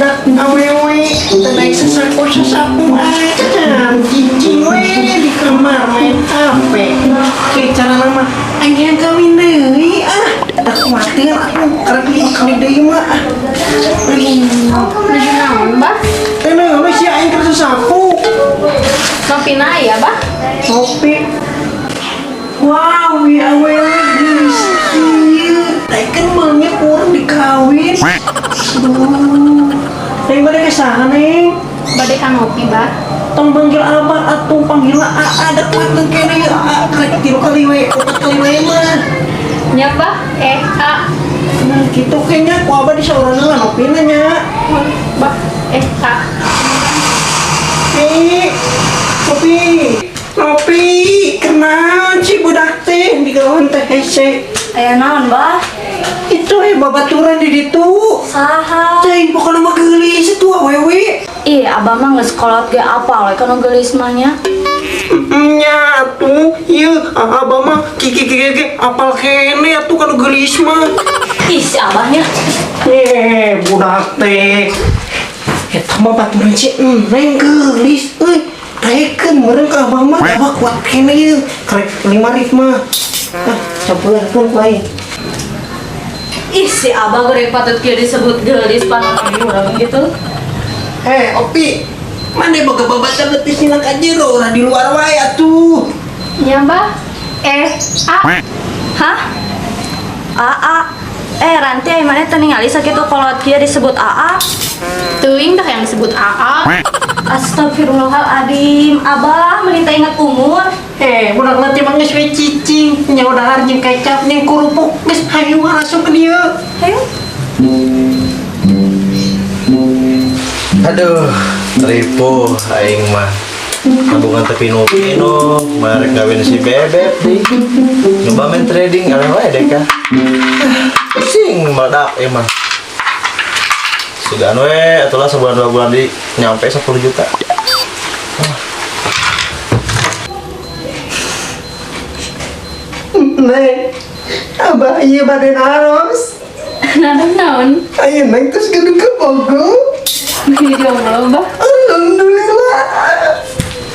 Budak awewe teu naik sasapu sasapu acan cicing we di kamar main HP. Kayak cara nama aing yang kawin deui ah. Tak kuatir aku karek lima kali deui mah ah. Aduh. Nuju naon, Bah? Teh naon sih aing keur sasapu. Ngopi na ya, Bah? Kopi. Wow, ya awewe geus ieu. Teh kan maunya kurang dikawin. Aduh. Neng bade ke saha, Neng? Bade ka ngopi, Bah. Tong panggil abah atuh panggil AA da kuateun keneh AA karek tilu kali we, opat kali we mah. Nya, Bah. Eh, A. Nah, gitu kayaknya ku abah di saurana lah ngopina nya. Bah. Eh, A. Pi, kopi, kopi, kenal si budak teh di gawan teh hese. Aya naon, Bah? Itu babaturan di ditu. Saha? Teh pokoknya mah geulis itu awewe. Ih, abah mah geus kolot ge apal we kana geulis mah nya. Nya atuh, ieu abah mah kiki kiki kiki apal kene atuh kana geulis mah. Ih, si abahnya. Eh, budak teh. Eta mah baturan si Neng geulis euy. Daekeun meureun ka abah mah, abah kuat kene ieu. Karek 5 rit mah. Ah, campurkeun ku aing. Ih, si abah goreng patut kieu disebut geulis panon urang gitu. Eh, Opi, mana boga babaca betis nilak aja ulah di luar wae atuh. Nya, Bah. Eh, A. Hah? AA. Eh, Ranti ai maneh teu ningali sakitu kolot kieu disebut AA? Teuing dah yang disebut AA. Astagfirullahaladzim, abah meuni teu inget umur. Eh, budak nanti mah geus we cicing, nya dahar jeung kecap jeung kerupuk, geus hayu langsung ke dieu. Hayu. Aduh, ripuh aing mah. Tabungan teu pinu-pinu, marek kawin si Bebek deui. Nyoba main trading eleh wae deh kah. Pusing meledak ieu mah. Sugan we atulah sebulan dua bulan di nyampe 10 juta. Neng, abah ieu bade naros. Naon naon? Ayo neng terus gedung ke Bogor. Beli jomblo, Bah. Alhamdulillah.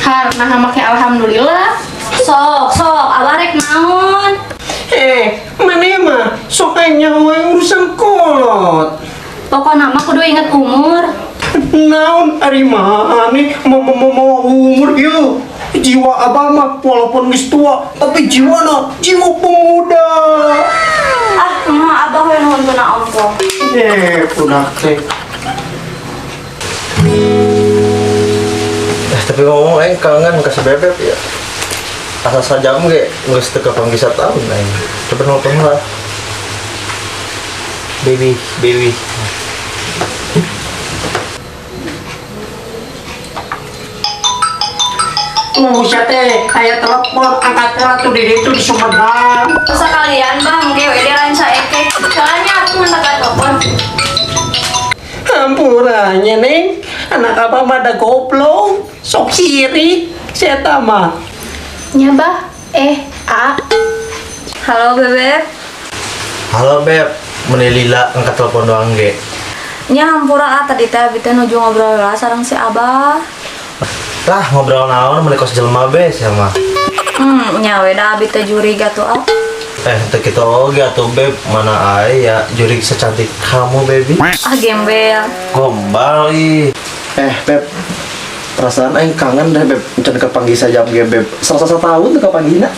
Har, nah make alhamdulillah. Sok, sok, abah rek naon? Eh, mana mah sok nyawa urusan kolot. Pokokna mah kudu inget umur. Naon ari maneh mau mau mau umur yuk. Jiwa abah mah walaupun geus tua, tapi jiwa na jiwa pemuda. Ah, mah abah we nuhun tuna ongkoh. Eh, budak teh. Eh, tapi ngomong aing kangen ka si Bebek ya. Asa sajam ge geus teu kapanggih satahun aing. Coba nelpon lah. Baby, baby. Sia teh, aya telepon angkat heula tuh di ditu di Sumedang. Sekalian bang, ge we dia lain saeke. Soalnya aku ngangkat telepon. Hampuranya neng, anak abah mah da goblok, sok sirik, saya mah. Nya, Bah. Eh, A. Halo Bebek. Halo Beb, meni lila angkat telepon doang ge. Nya hampura ah tadi teh abi teh nuju ngobrol lah sareng si abah. Lah ngobrol naon meni kos jelema be sia mah. Nya we da abi teh jurig atuh ah. Eh, teu kitu oge atuh Beb, mana aya jurig secantik kamu baby. Ah gembel. Gombal ih. Eh, Beb. Perasaan aing kangen deh Beb, can kapanggih sajam ge Beb. Serasa setahun teu kapanggihna.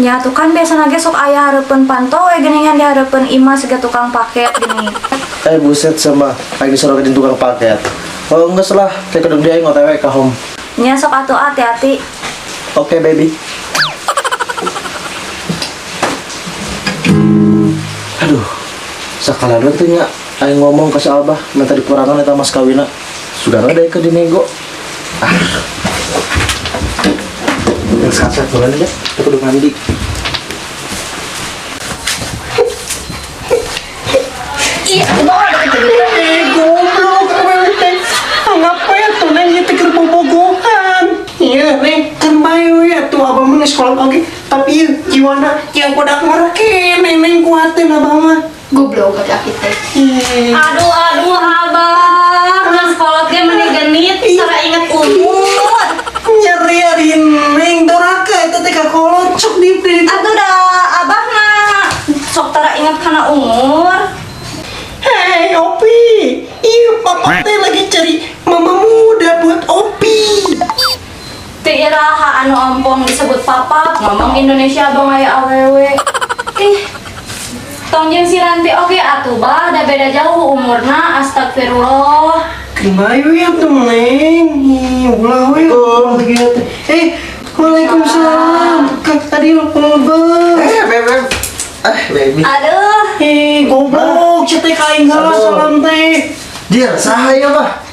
Nya tuh kan biasana ge sok aya hareupeun panto we geuningan di hareupeun imah siga tukang paket gini. Eh buset sama aing disuruh ke tukang paket. Oh enggak lah, kayak kedung dia aing OTW ka home. Nya sok atuh hati-hati. Oke baby. Aduh, sekalian we teh nya aing ngomong ke si Abah minta dikurangan eta mas kawina. Sugana deh ke dinego. Ah. Yang kaset bulan aja, aku udah mandi. Ih, aku bawa Eh, goblok, awewe teh. Anggap we atuh neng ieu teh keur bobogohan. Iya, neng, kan bae we atuh abah mah geus sekolah oge, tapi ieu jiwana yang budak ngora keneh neng kuateun abah mah. Goblok kaki teh. Ih. Aduh aduh abah. Meni tara inget umur. Nyeri ari neng doraka eta teh kakolot sok di Atuh da abah mah sok tara inget kana umur. Hei Opi, iya papa teh lagi cari mama muda buat Opi. Teu iraha anu ompong disebut papa, ngomong Indonesia abang aya awewe. Ih. Tong jeung si Ranti oge atuh bah, da beda jauh umurna, astagfirullah. Kumaha ya tuh neng, ih ulah we lagi teh. Eh, waalaikumsalam. Kak tadi lupa. Eh, bebek. Eh, baby. Aduh, Eh, goblok, sia teh ka aing heula Aduh. Salam teh. Dir, saha ya, Bah?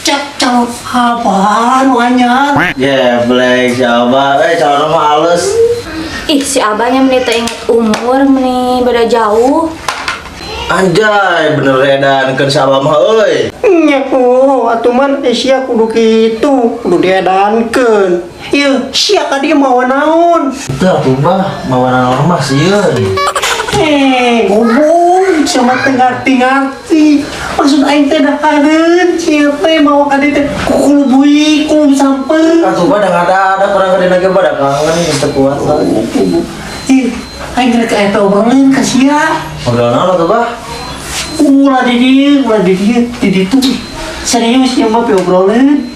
Cak calon apaan anyar? Geblek, siapa? Eh, calon mah halus. Ih, si abahnya meni teu inget umur, meni beda jauh. Anjay, bener edan keun si Abah mah euy. Nya oh, atuh man eh, sia kudu kitu, kudu diedankeun. Ieu sia ka dieu mawa naon? Teu atuh bah, mawa naon mah sieun. Eh, goblok, sama teu ngarti-ngarti. Maksud aing teh dahareun, sia teh mawa ka dieu teh kukulubuik, kulub sampe. Atuh bah da ada kurang gede lagi bah da kangen geus teu kuat lah. Ih, aing rek aya obrolan ka sia. Ngobrol naon atuh bah? Ulah di dieu, ulah di dieu, di ditu. Serius ya mah obrolan.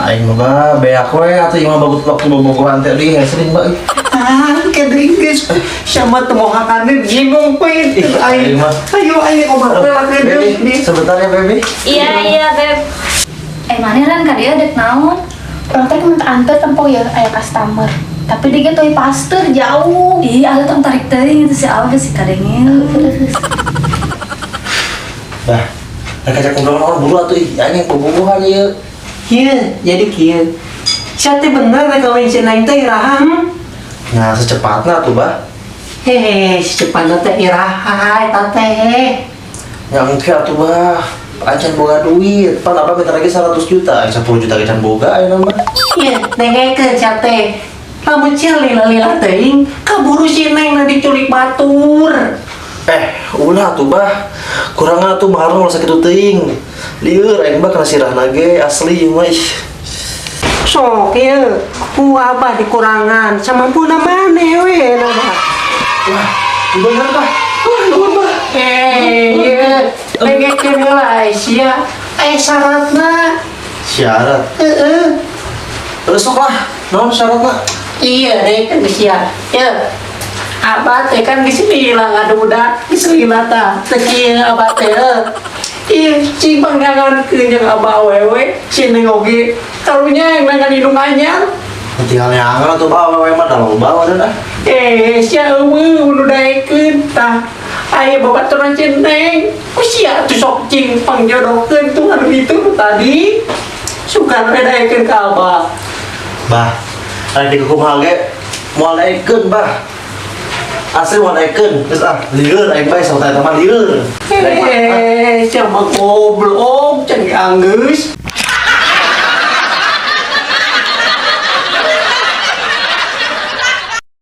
Aing mah bah beak we atuh ieu mah bagut waktu bobogohan teh deui sering bah. Ih. Ah, kede geus sama teu mohakannya bingung we. Ih, Aing aing mah. Ayo aing obrol lah Baby, sebentar ya baby. Iya, iya, Beb. Eh, mana Ran ka dieu dek naon? Urang teh minta anter tempo ya aya customer. Tapi dia teu pasteur jauh. Ih, atuh tong tarik teuing itu si abah bisi kadenge. Bah, rek ajak ngobrol naon buru atuh ih anjing bobogohan ieu. Iya, jadi kieu. Sia teh bener rek kawin si Neng teh iraha? Hmm? Nah, secepatna tuh bah. Hehe, secepatna teh iraha eta teh. Ya engke atuh bah. Acan boga duit. Pan abah minta lagi 100 juta, aing 10 juta ge can boga ayeuna mah. Iya, dengekeun sia teh. Lamun sia lila-lila teuing, kaburu si Neng na diculik batur. Eh, ulah tuh bah. Kurang atuh marung ulah sakitu teuing. Lieur aing mah kana sirahna ge asli ieu mah ih. Sok ieu, ku abah dikurangan samampuna maneh we na bah. Wah, bener bah. Wah, nuhun bah. Eh, ieu, dengekeun heula sia. Eh syaratna. Syarat. Heeh. Terus sok lah. Naon syaratna? Iya, deh kan sia. Ya. Abah teh kan geus lila ngaduda, geus lila tah. Teu kieu abah teh. Heuh. Iya, cing panggangankeun jeung abah awewe, si Neng oge. Karunya yang nangan indung anyar. Tinggal nyangan atuh bah awewe mah da loba wadah ah. Eh, sia eueuh nu daekeun tah. Aya babaturan si Neng. Ku sia tuh sok cing pangjodohkeun tuh anu itu tadi. Suka we daekeun ka abah. Bah, rek dikukumaha ge moal daekeun bah. Asli moal daekeun. Geus ah, lieur aing bae saur eta mah lieur. Eh, siapa goblok, can anggeus.